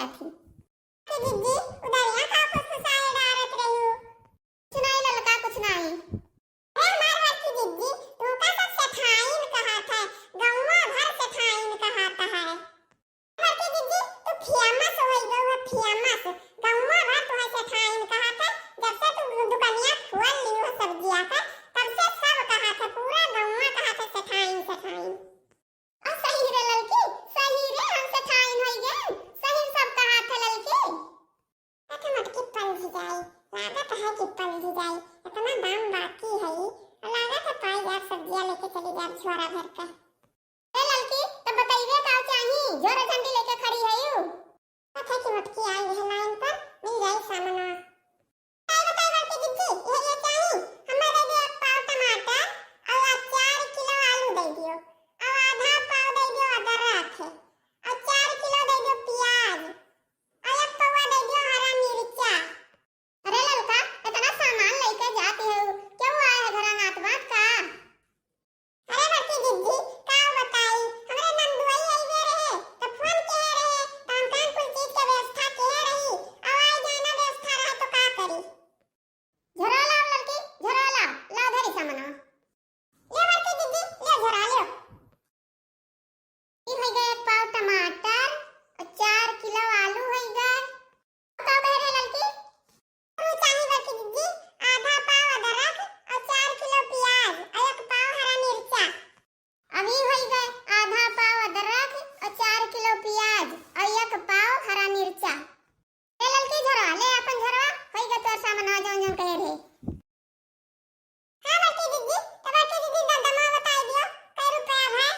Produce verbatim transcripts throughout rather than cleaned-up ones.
अथी। कि जिज्जी, उधरिया का फुसफुसाए डारत रही हो? कुछ नाई ललका, कुछ नाई। अरे हमार बड़की जिज्जी, तुमका सब सेठाइन कहात है, गौवा भर सेठाइन कहात है। बड़की जिज्जी, तू famous होइ गऊ है, famous। गौवा भर तुहे सेठाइन कहात है, जब से तू दुकनिया खोल लियो है सब्जिया का, तब से सब कहात है, पूरा गौवा कहात है सेठाइन, सेठाइन। आ सही रे ललकी, सही रे, हम सेठाइन होइ गए, सही सब कहात है ललकी। अच्छा मोटकी पलझी जाई, लागत है कि पलझी जाई, इतना दाम बाकी है, लागत है पाई जाब सब्जिया लेके चली जाब झोरा भर के। ए ललकी, तब बतइबे का चाही, झोरा झंडी लेके खड़ी है यू। अच्छा कि मोटकी आई है line पर, मिल जाई सामना। बताई, बताई बड़की जिज्जी, ये, ये चाही, हमें दे दियो एक पाव टमाटर और चार किलो आलू दे दियो और आधा पाव दे दियो अदरक है और चार किलो दे दियो प्याज। अरे पौवा दे दियो हरा मिर्चा। अरे ललका, इतना सामान लेके जाती है, क्यों आए है घरा नात बात का? अरे बड़की जिज्जी, का बताई, हमरे नंदुआई अइबे रहे, त फोन किहे रहे, त हम कहन कुल चीज के व्यवस्था किहे रही, अब आए जाना व्यवस्था रहे तो का करी? झोरा लाओ ललकी, झोरा लाओ, लाओ धरी सामानवा। ले बड़की जिज्जी, ले झोरा ले। ई होइ गए एक पाव टमाटर और चार किलो आलू होइ गए। का कहे रे ललकी? ऊ चाही बड़की जिज्जी, आधा पाव अदरक और चार किलो प्याज और एक पाव हरा मिर्चा। अब ई होइ गए आधा पाव अदरक और चार किलो प्याज और एक पाव हरा मिर्चा। ले ललकी झोरवा, ले अपन झोरवा, होइ गए तोर सामानवा जौन जौन कहे रहे। हाँ बड़की जिज्जी, तो बड़की जिज्जी द-, दमा बताई दियो, कै रुपया है?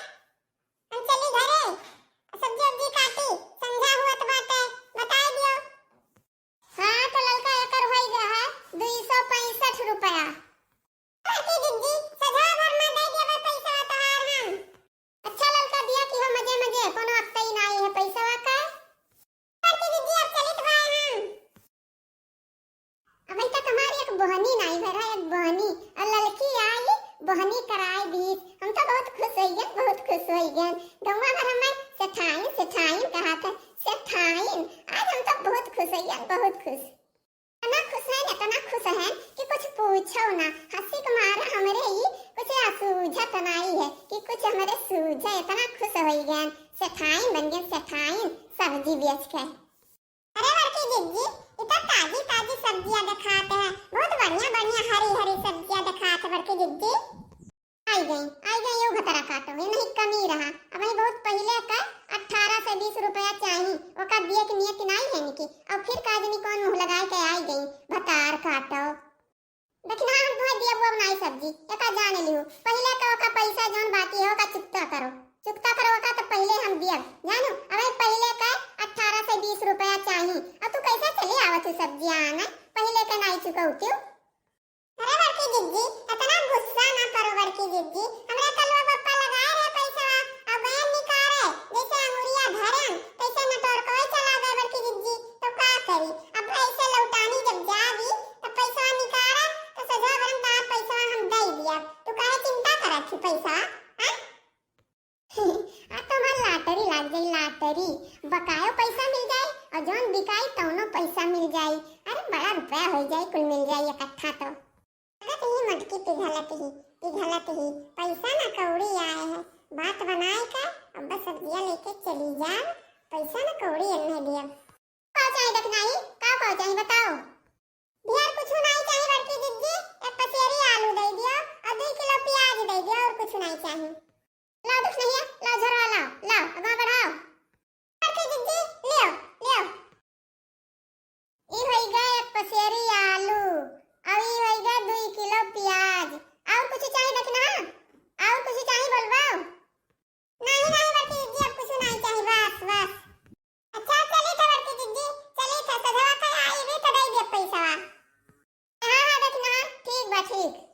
हम चली घरे, सब्जी उब्जी काटी, संझा हुअत बाटे, बताई दियो। हाँ, तो ललका एकर होई गया है दुई सौ पैंसठ रुपया। बड़की जिज्जी, सझा भर में दे देबे पैसा तोहार हम। अच्छा ललका दिया कि हो मजे मजे, कोनो अक्तई नाई है पैसा का। बड़की जिज्जी, अब चलित बाय हम। अबही तक हमारी एक बहनी नाई भरा, एक बहनी। और ललकी आई, बहनी कराए दीस। हम तो बहुत खुश होई गए, बहुत खुश होई गए। गौवा भर हमें सेठाइन, सेठाइन कहा था, सेठाइन। आज हम तो बहुत खुश होई गए, बहुत खुश। इतना खुश है, इतना खुश है कि कुछ पूछो ना। हंसी के मारे हमरे ही कुछ सूझत नाई है कि कुछ हमरे सूझे, इतना खुश होई गए। सेठाइन बन गए, सेठाइन, सब्जी बेच के। अरे बड़की जिज्जी, इ तो ताजी ताजी सब्जियां देखात है, बहुत बढ़िया बढ़िया हरी हरी सब्जियां देखात है बड़की जिज्जी। आई गई, आई गई, यो भतरा काटो, ये नहीं कमी रहा। अब ये बहुत पहले का अठारह से बीस रुपया चाही, ओका दिए के नियत नाई है इनकी। और फिर का जनी कौन मुंह लगाए के आई गई, भतार काटो। देखना हम तुहे दिया बुआ बनाई सब्जी, एका जान लियो। पहले का ओका पैसा जौन बाकी है, ओका चुकता करो, चुकता करो ओका, तो पहले हम दियब, जानू। अबे पहले का अठारह से बीस रुपया चाही, अब तू कैसे चली आवत हो सब्जी आने, पहले का नाई चुकौती हो? अरे बड़की जिज्जी, इतना गुस्सा ना करो बड़की जिज्जी, हमरा कलवा पप्पा लगाए रहे पैसा, अब गए निकाले, जैसे अंगुरिया धरन, तैसे नटोर कोई चला गए बड़की जिज्जी, तो का करी? अब ऐसे लौटानी जब जाबी, तो पैसा निकाले, तो सजा भरन का पैसा हम दे दिया। तू काहे चिंता करत थी पैसा, हैं? आ तो हमार lottery लाग जाई, lottery। बकायो पैसा मिल जाई और जौन बिकाई तौनो पैसा मिल जाई। अरे बड़ा रुपया हो जाई, कुल मिल जाई इकट्ठा तो। अगर तो ये मटकी पिघलत ही, पिघलत ही, पैसा ना कौड़ी आए है, बात बनाए का, अब बस सब्जिया लेके चली जान, पैसा ना कौड़ी एन्ने दिया। का चाही देखनाई, का का चाही बताओ। ढेर कुछ नहीं चाही बड़की जिज्जी, एक पसेरी आलू दे दियो और दो किलो प्याज दे दियो और कुछ नहीं चाही। लाओ देखनाई, लाओ झोरवा लाओ, लाओ आगे बढ़ाओ। बड़की जिज्जी, लियो, लियो। ई होई गए एक पसेरी आलू, और ई होई गए दो किलो प्याज। और कुछ चाही देखना? और कुछ चाही बोलबो? नहीं, नहीं बड़की जिज्जी, अब कुछ नहीं चाही, बस, बस। अच्छा, चली तो बड़की जिज्जी, चली तो सजवा के आई भी तो दे दे पैसा। हाँ, हाँ, देखना, ठीक बा, ठीक।